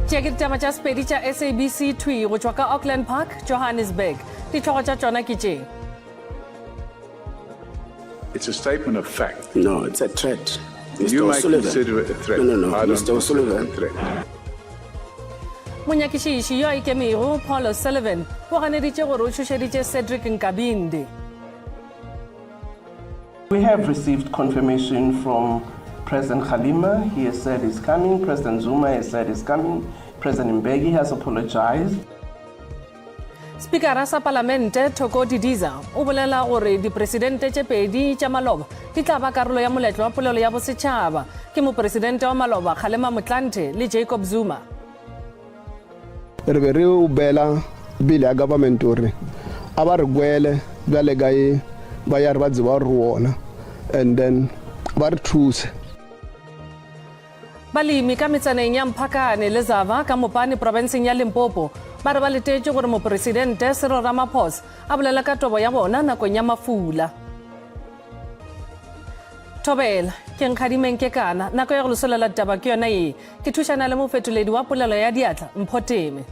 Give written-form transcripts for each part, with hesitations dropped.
Tše ke ditaba tša Sepedi tša SABC thwi go tšwa ka Auckland Park, Johannesburg. Dihlogo tša tšona ke tše. It's a statement of fact. No, it's a threat. Mr. You may O'Sullivan. consider it a threat. No, no, no, I don't Mr. consider it O'Sullivan. a threat. Monyakišiši yo a ikemego Paul O'Sullivan o ganeditše gore o tšhošeditše Cedric Nkabinde. We have received confirmation from President Kgalema. He has said he's coming. President Zuma has said he's coming. President Mbeki has apologized. Spikara sa Palamente Thoko Didiza o bolela gore dipresidente tše pedi tša maloba di tla ba karolo ya moletlo wa polelo ya bosetšhaba ke mopresidente wa maloba Kgalema Motlanthe le Jacob Zuma. Re be re o beela bill ya government gore a ba re kwele bjale ka e ba ya re ba tseba gore re wona and then ba re thuse. Balemi ka metsaneng ya Mphakane le Zava ka Mopani profenseng ya Limpopo ba re ba letetše gore Mopresidente Cyril Ramaphosa a bolele ka tobo ya bona nakong ya mafula. Thobela, ke Nkgadimeng Kekana, nako ya go le solela ditaba ke yona ye. Ke thušana le mofetoledi wa polelo ya diatla, Mpho Teme.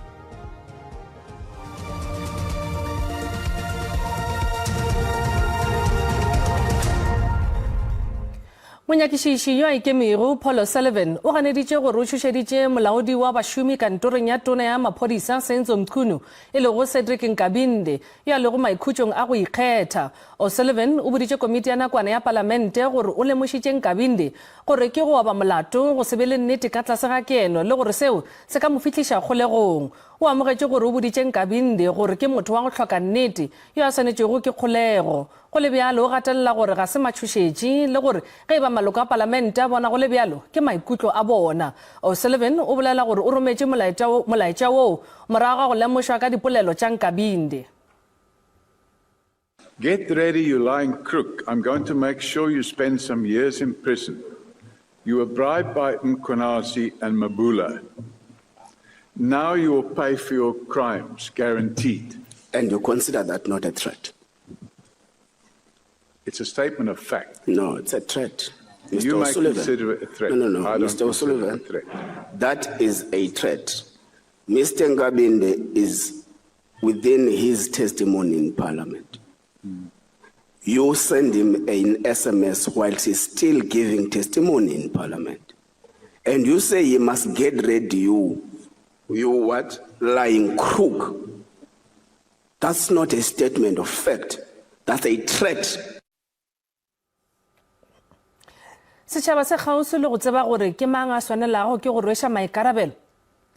Monyakišiši yo a ikemego, Paul O'Sullivan, o ganeditše gore o tšhošeditše molaodi wa bašomi kantorong ya tona ya maphodisa Senzo Mchunu, e lego Cedric Nkabinde, yo a lego maikhutšong a go ikgetha. O'Sullivan o boditše komiti ya nakwana ya palamente gore o lemošitše Nkabinde gore ke go oba molato go se be le nnete ka tlase ga keno le gore seo se ka mo fihliša kgolegong. O amogetše gore o boditše Nkabinde gore ke motho wa go hloka nnete yo a swanetšwego ke kgolego. Go le bjalo, o gatelela gore ga se matšhošetši le gore ge e ba maloko a palamente a bona go le bjalo, ke maikutlo a bona. O'Sullivan o bolela gore o rometše molaetša woo morago ga go lemošwa ka dipolelo tša Nkabinde. Get ready you lying crook, I'm going to make sure you spend some years in prison. You were bribed by Mkhwanazi and Mabula. Now you will pay for your crimes, guaranteed. And you consider that not a threat? It's a statement of fact. No, it's a threat. Mr. You may O'Sullivan. consider it a threat. No, no, no, I don't Mr. consider it O'Sullivan. a threat. That is a threat. Mr. Nkabinde is within his testimony in Parliament. You send him an SMS whilst he's still giving testimony in Parliament. And you say he must get ready, you. You what? Lying crook. That's not a statement of fact. That's a threat. Setšhaba se kgauswi le go tseba gore ke mang a swanelago ke go rweša maikarabelo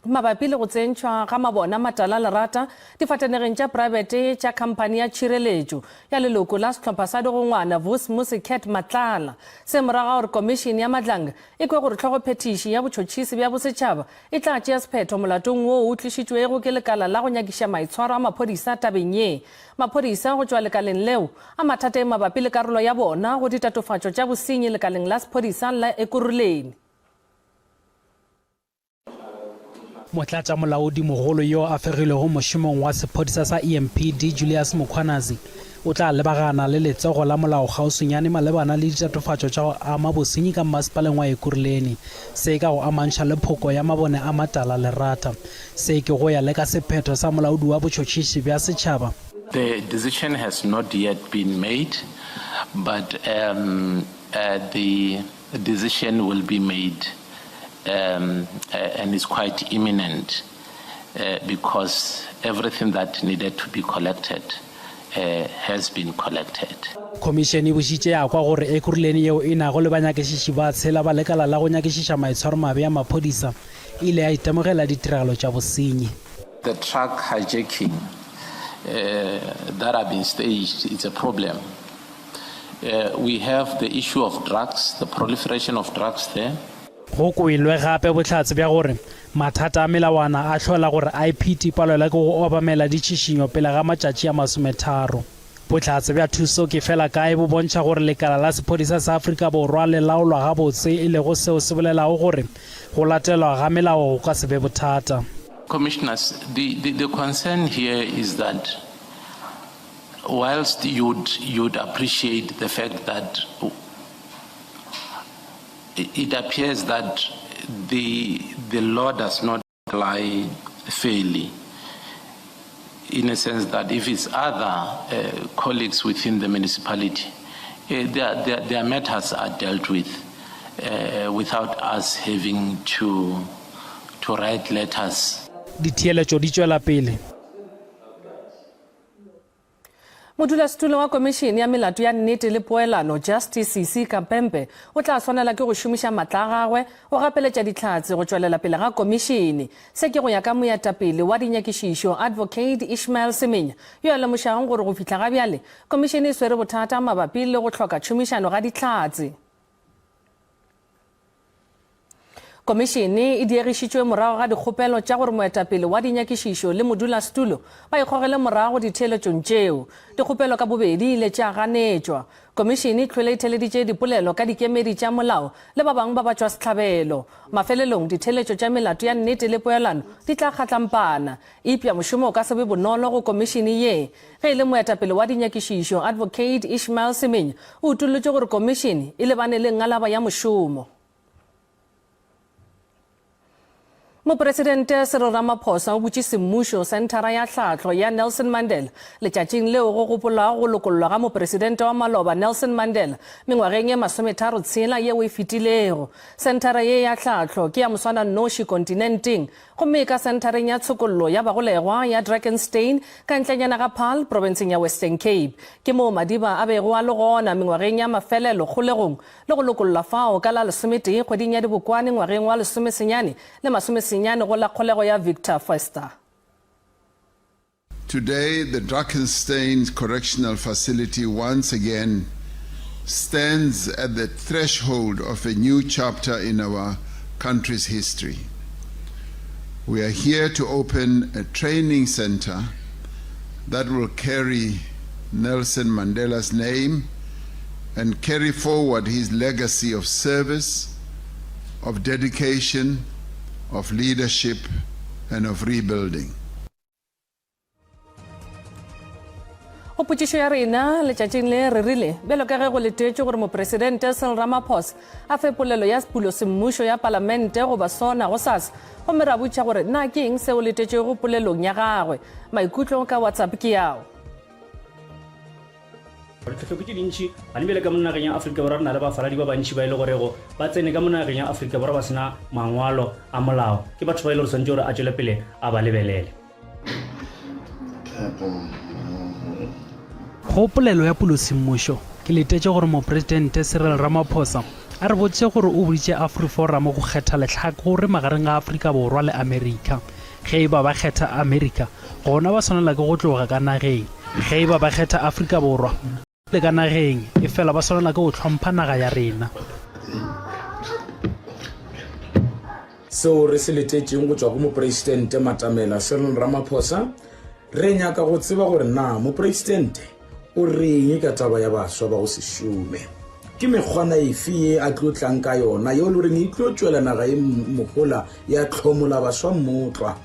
mabapi le go tsentšhwa ga mabona matala lerata difatanegeng tša praebete tša khamphani ya tšhireletšo ya leloko la sehlopha sa digongwana Vusmusi Cat Matlala. Se morago ga gore Komišene ya Madlanga e kwe gore Hlogophethiši ya Botšhotšhisi bja Bosetšhaba e tla tšea sephetho molatong woo o tlišitšwego ke lekala la go nyakiša maitshwaro a maphodisa tabeng ye. Maphodisa go tšwa lekaleng leo a mathateng mabapi le karolo ya bona go ditatofatšo tša bosenyi lekaleng la sephodisa la Ekurhuleni. Motlatšamolaodimogolo yo a fegilwego mošomong wa sephodisa sa EMPD Julius Mkhwanazi o tla lebagana le letsogo la molao kgauswinyane malebana le ditatofatšo tša go ama bosenyi ka mmasepaleng wa Ekurhuleni. Se ka go amantšha le phoko ya mabone a matala lerata. Se ke go ya le ka sephetho sa molaodi wa botšhotšhisi bja setšhaba, The decision has not yet been made, but um, uh, the decision will be made um, uh, and is quite imminent uh, because everything that needed to be collected uh, has been collected. Khomišene e bošitše ya kwa gore Ekurhuleni yeo e nago le banyakišiši ba tshela ba lekala la go nyakišiša maitshwaromabe a maphodisa e ile ya itemogela ditiragalo tša bosenyi. The truck hijacking uh, that have been staged, it's a problem. Uh, we have the issue of drugs, the proliferation of drugs there. Go kwelwe gape bohlatse bja gore mathata a melawana a hlola gore IPT e palelwe ke go obamela ditšhišinyo pele ga matšatši a masometharo. Bohlatse bja thuso ke fela kae bo bontšha gore lekala la sephodisa sa Afrika Borwa le laolwa gabotse e lego seo se bolelago gore go latelwa ga melao go ka se be bothata. Commissioners, the, the, the concern here is that whilst you'd, you'd appreciate the fact that it appears that the, the law does not Apply fairly in a sense that if it's other colleagues within the municipality, their matters are dealt with without us having to write letters. Ditheeletšo di tšwela pele. Modulasetulo wa Komišene ya Melato ya Nnete le Poelano, Justice Sisi Khampepe, o tla swanela ke go šomiša matla a gagwe go gapeletša dihlatse go tšwelela pele ga komišene. Se ke go ya ka moetapele wa dinyakišišo Advocate Ishmael Semenya yo a lemošago gore go fihla ga bjale komišene e swere bothata mabapi le go hloka tšhomišano ga dihlatse. Komišene e diegišitšwe morago ga dikgopelo tša gore moetapele wa dinyakišišo le modulasetulo ba ikgogele morago ditheeletšong tšeo. Dikgopelo ka bobedi ile tša ganetšwa. Komišene e hlwele e theeleditše dipolelo ka dikemedi tša molao le ba bangwe ba batšwasehlabelo. Mafelelong, ditheeletšo tša melato ya nnete le poelano di tla kgatlampana. Eupša mošomo o ka se be bonolo go komišene ye. Ge e le moetapele wa dinyakišišo, Advocate Ishmael Semenya, o utollotše gore komišene e lebane le ngalaba ya mošomo. Mopresidente Cyril Ramaphosa o butše semmušo Senthara ya Tlhahlo ya Nelson Mandela letšatšing leo go gopolwago go lokollwa ga mopresidente wa maloba Nelson Mandela mengwageng ye masometharo tshela yeo e fetilego. Senthara ye ya tlhahlo ke ya moswananoši kontinenteng gomme e ka senthareng ya tshokollo ya bagolegwa ya Drakenstein ka ntlenyana ga Paarl profenseng ya Western Cape. Ke moo Madiba a bego a le gona mengwageng ya mafelelo kgolegong le go lokollwa fao ka la lesometee kgweding ya Dibokwane ngwageng wa lesomesenyane le masomesenyane go la kgolego ya Victor Verster. Today, the Drakenstein Correctional Facility once again stands at the threshold of a new chapter in our country's history. We are here to open a training center that will carry Nelson Mandela's name and carry forward his legacy of service, of dedication, of leadership, and of rebuilding. Go potšišo ya rena letšatšing le re rile bjalo ka ge go letetšwe gore Mopresidente Cyril Ramaphosa a fe polelo ya pulo semmušo ya Palamente goba sona gosasa gomme ra botša gore na ke eng seo letetšego polelong ya gagwe. Maikutlo ka WhatsApp ke ao. Ditlhohlo ke tše dintši gane bjale ka mo nageng ya Afrika Borwa re na le bafaladi ba bantši ba e le gorego ba tsene ka mo nageng ya Afrika Borwa ba sena mangwalo a molao. Ke batho ba e le gore swanetše gore a tšwele pele a ba lebelele. Go polelo ya pulosemmušo, ke letetše gore Mopresidente Cyril Ramaphosa a re botše gore o boditše AfriForum go kgetha lehlakore magareng ga Afrika Borwa le Amerika. Ge e ba ba kgetha Amerika, gona ba swanela ke go tloga ka nageng. Ge e ba ba kgetha Afrika Borwa, le ka nageng, efela ba swanela ke go hlompha naga ya rena. Seo re se letetšeng go tšwa go Mopresidente Matamela Cyril Ramaphosa, re nyaka go tseba gore na Mopresidente o reng ka taba ya baswa ba go se šome. Ke mekgwana efe ye a tlo tlang ka yona yeo le goreng e tlo tšwela naga ye mohola ya hlomola baswa mmotlwa?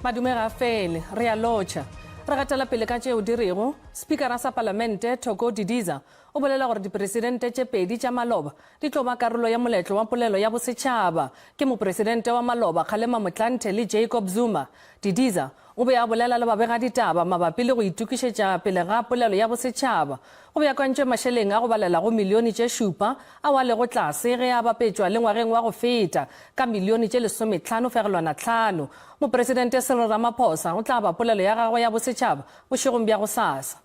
Madume ga a fele, re a lotšha. Re gatela pele ka tšeo di rego, Spikara sa Palamente Thoko Didiza o bolela gore dipresidente tše pedi tša maloba di tlo ba karolo ya moletlo wa polelo ya bosetšhaba. Ke mopresidente wa maloba Kgalema Motlanthe le Jacob Zuma. Didiza o be a bolela le babegaditaba mabapi le go itokišetša pele ga polelo ya bosetšhaba. Go beakantšwe mašeleng a go balela go milione tše šupa ao a lego tlase ge a bapetšwa le ngwageng wa go feta ka milione tše lesometlhano fegelwana tlhano. Mopresidente Cyril Ramaphosa o tla aba polelo ya gagwe ya bosetšhaba bošegong bja gosasa.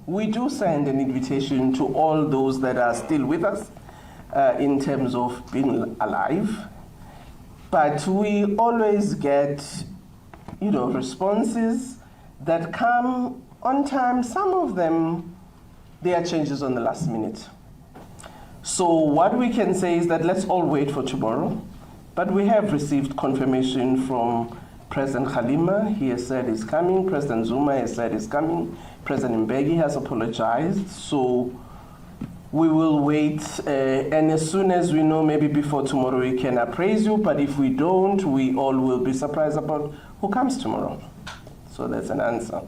We do send an invitation to all those that are still with us in terms of being alive, but we always get, responses that come on time. Some of them, there are changes on the last minute. So what we can say is that let's all wait for tomorrow. But we have received confirmation from President Kgalema, he has said is coming. President Zuma has said is coming. President Mbeki has apologized. So we will wait, and as soon as we know, maybe before tomorrow, we can appraise you. But if we don't, we all will be surprised about who comes tomorrow. So that's an answer.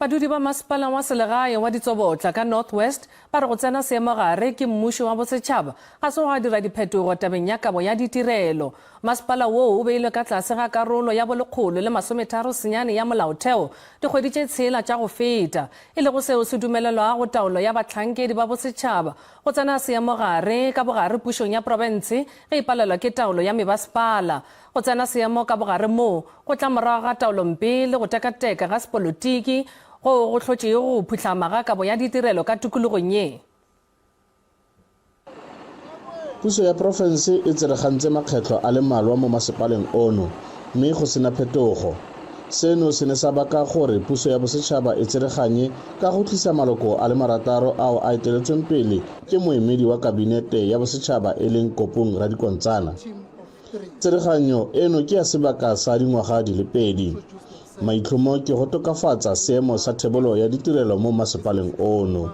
Badudi ba masepala wa selegae wa Ditsobotla ka North West ba re go tsena seemogare ke mmušo wa bosetšhaba ga se gwa dira diphetogo tabeng ya kabo ya ditirelo. Masepala woo o beilwe ka tlase ga karolo ya bolekgolo le 39 ya molaotheo dikgwedi tše tshela tša go feta, e lego seo se dumelelwago taolo ya bahlankedi ba bosetšhaba go tsena seemogare ka bogare pušong ya profense ge e palelwa ke taolo ya mebasepala. Go tsena seemo ka bogare moo go tla morago ga taolompe le go tekateka ga sepolotiki goo go hlotšego go phuhlama ga kabo ya ditirelo ka tikologong ye. Puso ya porofense e tseregantse makgetlho a le mmalwa mo masepaleng ono mme go sena phetogo. Seno se ne sa baka gore puso ya bosetšhaba e tsereganye ka go tlisa maloko a le marataro ao a eteletsweng pele ke moemedi wa kabinete ya bosetšhaba e leng Kopung Radikontsana. Tsereganyo eno ke ya sebaka sa dingwaga di le pedi. Maitlhomo ke go tokafatsa seemo sa thebolo ya ditirelo mo masepaleng ono.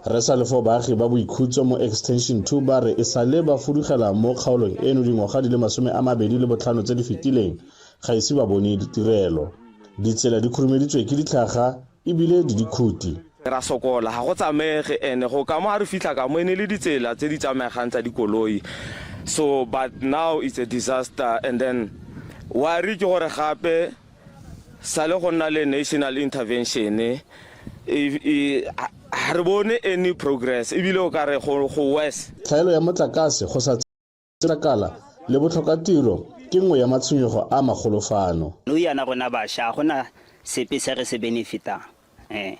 Re sa le fo baagi ba boikhutso mo Extension 2 ba re e sale ba fudugela mo kgaolong eno dingwaga di le 25 tse di fetileng ga ise ba bone ditirelo. Ditsela di khurumeditswe ke ditlhaga e bile di dikhuti. Ra sokola, ga go tsamaege and go ka mo ga re fitlha ka mo e ne le ditsela tse di tsamaegang tsa dikoloi so but now it's a disaster and then worry ke gore gape sale go nna le national intervention ga re bone any progress ebile o ka re go worse. Tlhaelo ya motlakase, go sa Tlakala le botlhokatiro ke nngwe ya matshwenyego a magolo fano. Nou yana rona basha ga gona sepe se re se benefitang eh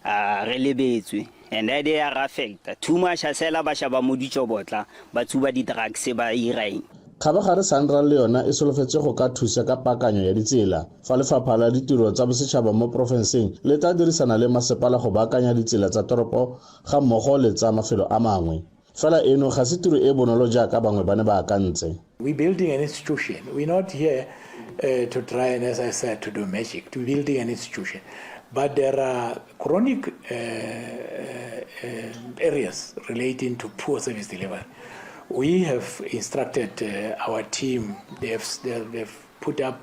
a re lebetswe and that ya re affecta too much a sela basha ba mo ditšobotla ba tsuba di drugs ba ira eng. Kgabagare Sanral le yona e solofetswe go ka thusa ka paakanyo ya ditsela, fa Lefapha la Ditiro tsa Bosetšhaba mo porofenseng le tla dirisana le masepala go baakanya ditsela tsa toropo gammogo le tsa mafelo a mangwe. Fela eno ga se tiro e e bonolo jaaka bangwe ba ne ba akantse. We're building an institution. We're not here uh, to try and, as I said, to do magic. We're building an institution. But there are chronic uh, uh, areas relating to poor service delivery. We have instructed uh, our team, they have, they've put up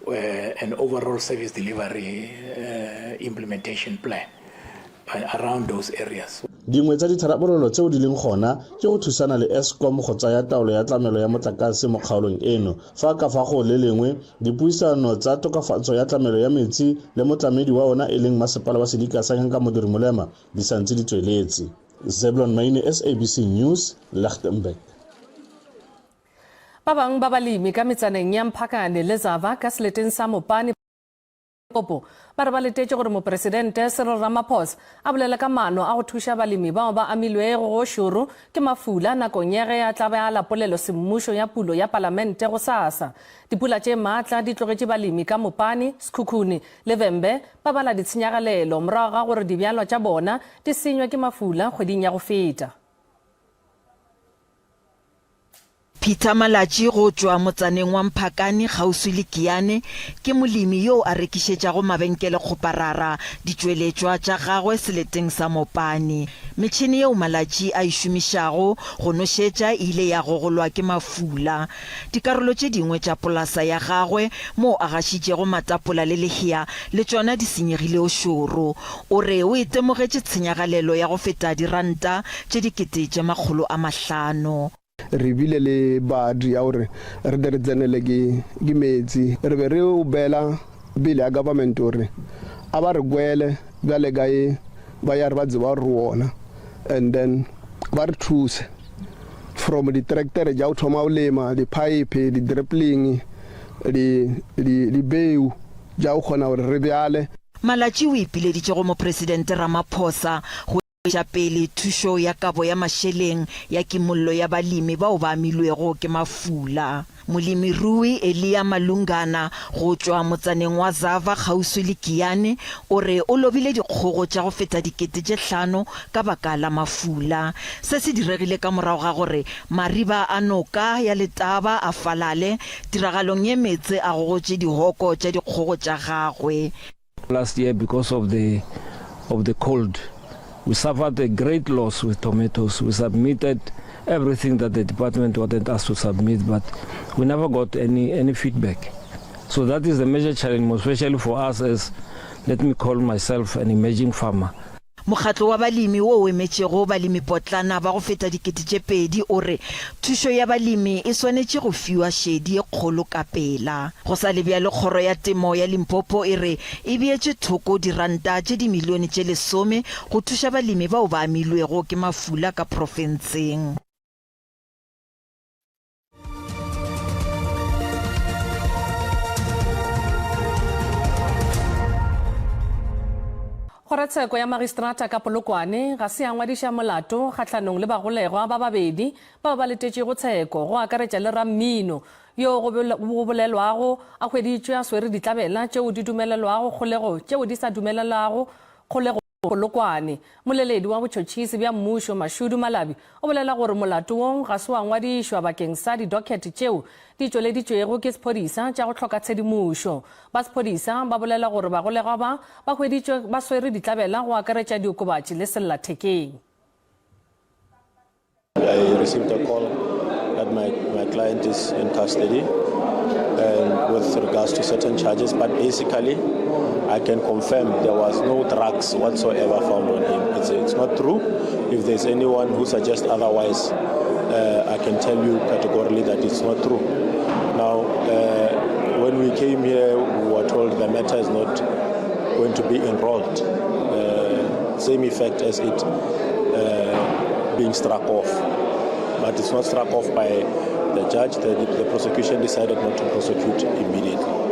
uh, an overall service delivery uh, implementation plan around those areas. Dingwe tsa ditharabololo tseo di leng gona ke go thusana le Eskom go tsaya taolo ya tlamelo ya motlakase mo kgaolong eno, fa ka fa go le lengwe dipuisano tsa tokafatso ya tlamelo ya metsi le motlamedi wa ona e leng masepala wa sedika sa Ngaka Modiri Molema di sa ntse di tsweletse. Zeblon Maine, SABC News, Lichtenburg. Ba bangwe ba balemi ka metsaneng ya Mphakane le Zava ka seleteng sa Mopane Limpopo ba re ba letetše gore Mopresidente Cyril Ramaphosa a bolele ka maano a go thuša balemi bao ba amilwego go šoro ke mafula nakong ya ge a tla be a ala polelo semmušo ya pulo ya palamente gosasa. Dipula tše maatla di tlogetše balemi ka Mopane, Sekhukhune le Vhembe ba bala ditshenyagalelo morago ga gore dibjalwa tša bona di senywe ke mafula kgweding ya go feta. Peter Malatji go tšwa motsaneng wa Mphakane kgauswi le Giyane ke molemi yoo a rekišetšago mabenkelekgoparara ditšweletšwa tša gagwe seleteng sa Mopani. Metšhene yeo Malatji a e šomišago go nošetša e ile ya gogolwa ke mafula. Dikarolo tše dingwe tša polasa ya gagwe moo a gašitšego matapola le lehea le tšona di senyegile o šoro. O re o itemogetše tshenyagalelo ya go feta diranta tše 500,000. Re bile le badi ya gore re tle re tsenele ke ke metsi. Re be re o beela bill ya government gore a ba re kwele bjale ka e ba ya re ba tseba gore re wona and then ba re thuse from di-tractor tša go thoma go lema, di-pipe, di-drippling, di di dibeu tša go kgona gore re bjale. Malatji o ipileditše go Mopresidente Ramaphosa go. iša pele thušo ya kabo ya mašeleng ya kimollo ya balemi bao ba amilwego ke mafula. Molemirui Elia Malungana go tšwa motsaneng wa Zava kgauswi le Giyani o re o lobile dikgogo tša go feta 5000 ka baka la mafula. Se se diregile ka morago ga gore mariba a noka ya Letaba a falale, tiragalong ye meetse a gogotše dihoko tša dikgogo tša gagwe. Last year because of the of the cold we suffered a great loss with tomatoes. We submitted everything that the department wanted us to submit, but we never got any any feedback. So that is the major challenge, especially for us as, let me call myself an emerging farmer. Mokgatlo wa balemi wo o emetšego balemipotlana ba go feta 2000 o re thušo ya balemi e swanetše go fiwa šedi ye kgolo ka pela. Go sa le bjalo kgoro ya temo ya Limpopo e re e beetše thoko diranta tše dimilione tše lesome go thuša balemi bao ba amilwego ke mafula ka profenseng. Kgorotsheko ya Magistrata ka Polokwane ga se ya ngwadiša molato kgahlanong le bagolegwa ba babedi bao ba letetšego tsheko, go akaretša le rammino yo go bolelwago a hweditšwe a swere ditlabela tšeo di dumelelwago kgolego tšeo di sa dumelelwago kgolego Polokwane. Moleledi wa botšhotšhisi bja mmušo, Mashudu Malabi, o bolela gore molato wo ga se wa ngwadišwa bakeng sa di-docket tšeo di tšweleditšwego ke sephodisa tša go hloka tshedimošo. Ba sephodisa ba bolela gore bagolegwa ba ba hweditšwe ba swere ditlabela go akaretša diokobatši le sellathekeng. I received a call that my, my client is in custody and with regards to certain charges, but basically I can confirm there was no drugs whatsoever found on him. It's, it's not true. If there's anyone who suggests otherwise, uh, I can tell you categorically that it's not true. Now, uh, when we came here, we were told the matter is not going to be enrolled. Uh, same effect as it uh, being struck off. But it's not struck off by the judge. The, the prosecution decided not to prosecute immediately.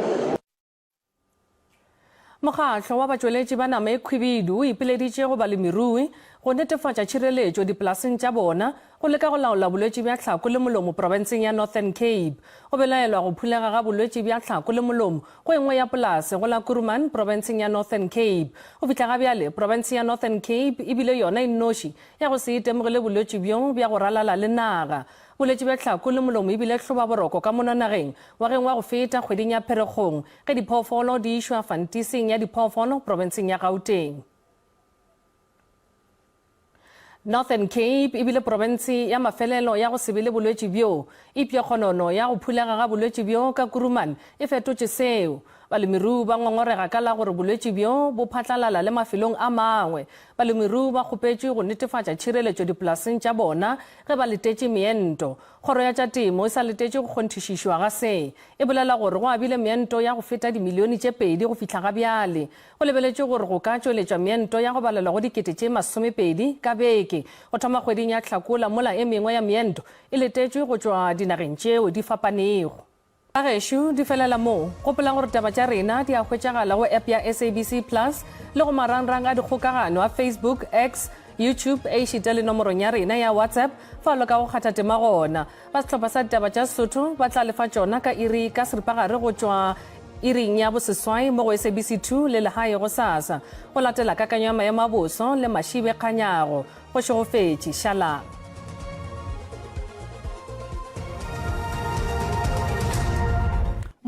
Mokgatlo wa batšweletši ba nama e khwibidu o ipileditše go balemirui go netefatša tšhireletšo dipolaseng tša bona go leka go laola bolwetši bja tlhako le molomo profenseng ya Northern Cape. Go belaelwa go phulega ga bolwetši bja tlhako le molomo go e nngwe ya polase go la Kuruman profenseng ya Northern Cape. Go fihla ga bjale, profense ya Northern Cape e bile yona e nnoši ya go se itemogele bolwetši bjo bja go ralala le naga. Bolwetši bja tlhako le molomo e bile hlobaboroko ka mono nageng ngwageng wa go feta kgweding ya Pherekgong ge diphoofolo di išwa fantising ya diphoofolo profenseng ya Gauteng. Northern Cape e bile profense ya mafelelo ya go se be le bolwetši bjo, eupša kgonono ya go phulega ga bolwetši bjo ka Kuruman e fetotše seo. Balemirui ba ngongorega ka la gore bolwetši bjo bo phatlalala le mafelong a mangwe. Balemirui ba kgopetšwe go netefatša tšhireletšo dipolaseng tša bona ge ba letetše meento. Kgoro ya tša Temo e sa letetše go kgonthišišwa ga se. E bolela gore go abile meento ya go feta dimilione tše pedi go fihla ga bjale. Go lebeletšwe gore go ka tšweletšwa meento ya go balelwa go 20,000 ka beke go thoma kgweding ya Hlakola mola e mengwe ya meento e letetšwe go tšwa dinageng tšeo di fapanego. Bagešo, di felela moo. Gopolang gore taba tša rena di a hwetšagala go app ya SABC Plus le go marangrang a dikgokagano a Facebook, X, YouTube ešita le nomorong ya rena ya WhatsApp fa o leka go kgatha tema gona. Ba sehlopha sa ditaba tša Sesotho ba tla lefa tšona ka iri ka seripagare go tšwa iring ya boseswai mo go SABC 2 le Lehae gosasa. Go latela kakanyo ya maemo a boso le Mašibe Kganyago. Go šegofetše. Šalang.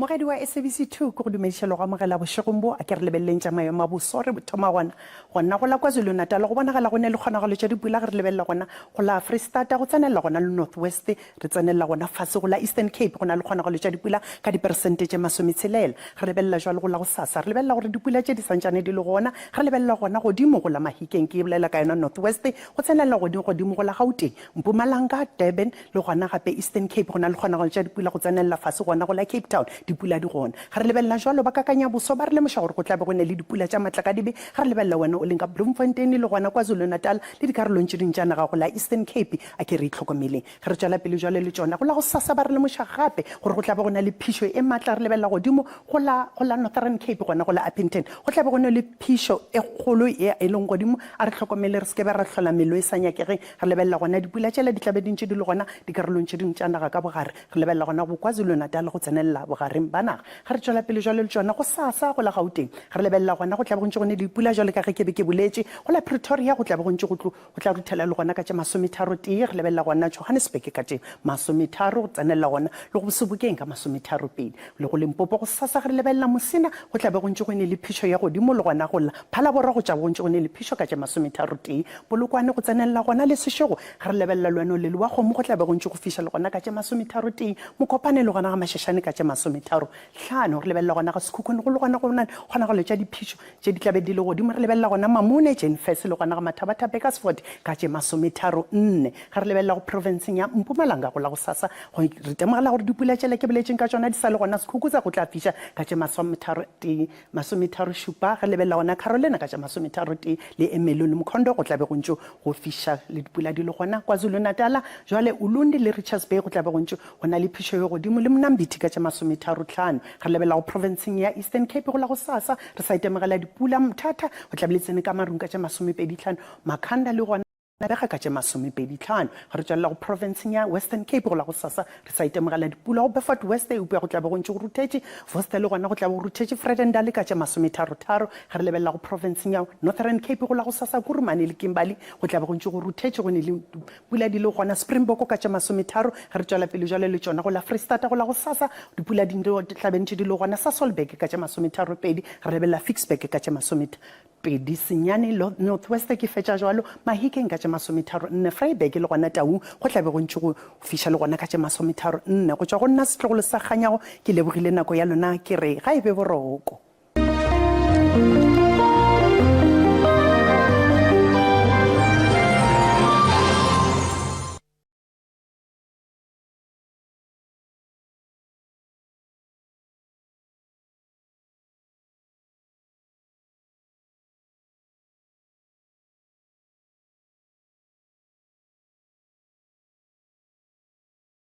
Mogadi wa SABC 2 ke go dumediša le go amogela bošegong bo a ke re lebeleleng tša maemo a boso re thoma gona gona go la KwaZulu-Natal go bonagala go ne le kgonagalo tša dipula ge re lebelela gona go la Freistata go tsenelela gona le North West re tsenelela gona fase go la Eastern Cape go na le kgonagalo tša dipula ka diperesente tše masometshela re lebelela jwalo go la gosasa re lebelela gore dipula tše di santšane di le gona re lebelela gona godimo go la Mahikeng ke bolela ka yona North West go tsenelela godimo godimo go la Gauteng Mpumalanga Durban le gona gape Eastern Cape go na le kgonagalo tša dipula go tsenelela fase gona go la Cape Town. Dipula di gona. Ge re lebelela jwalo, ba kakanya boso ba re lemoša gore go tla be go ne le dipula tša matlakadibe. Ge re lebelela wena o leng ka Bloemfontein le gona KwaZulu-Natal le dikarolong tše dingwe tša naga go la Eastern Cape, a ke re itlhokomeleng. Ge re tšwela pele jwalo le tšona, go la gosasa ba re lemoša gape gore go tla be go na le phišo e matla. Re lebelela godimo go la, go la Northern Cape gona go la Upington, go tla be go ne le phišo e kgolo ye e leng godimo. A re hlokomele re se ke be ra hlola mello e sa nyakegeng. Re lebelela gona dipula tšela di tla be di ntše di le gona dikarolong tše dingwe tša naga ka bogare. Re lebelela gona go KwaZulu-Natal go tsenelela bogareng ba naga. Ge re tšwela pele jwalo le tšona gosasa go la Gauteng, re lebelela gona go tla be go ntše go ne le dipula jwalo ka ge ke be ke boletše. Go la Pretoria go tla be go ntše go tlo go tla ruthela le gona ka tše masometharotee. Re lebelela gona Johannesburg ka tše masometharo go tsenelela gona le go Sebokeng ka masometharopedi. Le go Limpopo gosasa ge re lebelela Musina go tla be go ntše go ne le phišo ya godimo le gona go la Phalaborwa go tša be go ntše go ne le phišo ka tše masometharotee. Polokwane go tsenelela gona le Seshego ge re lebelela Lweno le Lewakgomo go tla be go ntše go fiša le gona ka tše masometharotee. Mokopane le gona ga Mashashane ka tše masometharohlano. Re lebelela gona ga Sekhukhune go le gona go na le kgonagalo tša diphišo tše di tla be di le godimo. Re lebelela gona Mamone, Jane Furse le gona ga Mathabatha Burgersfort ka tše masometharonne. Ge re lebelela go profenseng ya Mpumalanga go la gosasa go re temogela gore dipula tšela ke boletšeng ka tšona di sa le gona Sekhukhutsa go tla fiša ka tše masometharotee masometharošupa. Ge re lebelela gona Carolina ka tše masometharotee le Emeloni Mkhondo go tla be go ntše go fiša le dipula di le gona. KwaZulu-Natala jwale Ulundi le Richards Bay go tla be go ntše go na le phišo ye godimo le Mnambithi ka tše masometharohlano. Ge re lebelela go profenseng ya Eastern Cape go la gosasa re sa itemogela dipula Mthatha go tla be le tsene ka marung ka tše masomepedihlano Makhanda le gona bega ka tše masomepedihlano. Ge re tšwelela go profenseng ya Western Cape go la gosasa re sa itemogela dipula go Beaufort West eupša go tla be go ntše go ruthetše Worcester le gona go tla be go ruthetše Vredendal ka tše masometharotharo. Ge re lebelela go profenseng ya Northern Cape go la gosasa Kuruman le Kimberley go tla be go ntše go ruthetše go ne le pula di le gona Springbok ka tše masometharo. Ge re tšwela pele jwale le tšona go la Freistata go la gosasa dipula di tla be ntše di le gona Sasolburg ka tše masometharopedi. Re lebelela Ficksburg ka tše masomepedi senyane North West ke fetša jwalo Mahikeng ka tše masometharonne Vryburg le gona Taung go tla be go ntše go fiša le gona ka tše masometharonne. Go tšwa go nna setlogolo sa Kganyago ke lebogile nako ya lona ke re ga e be boroko.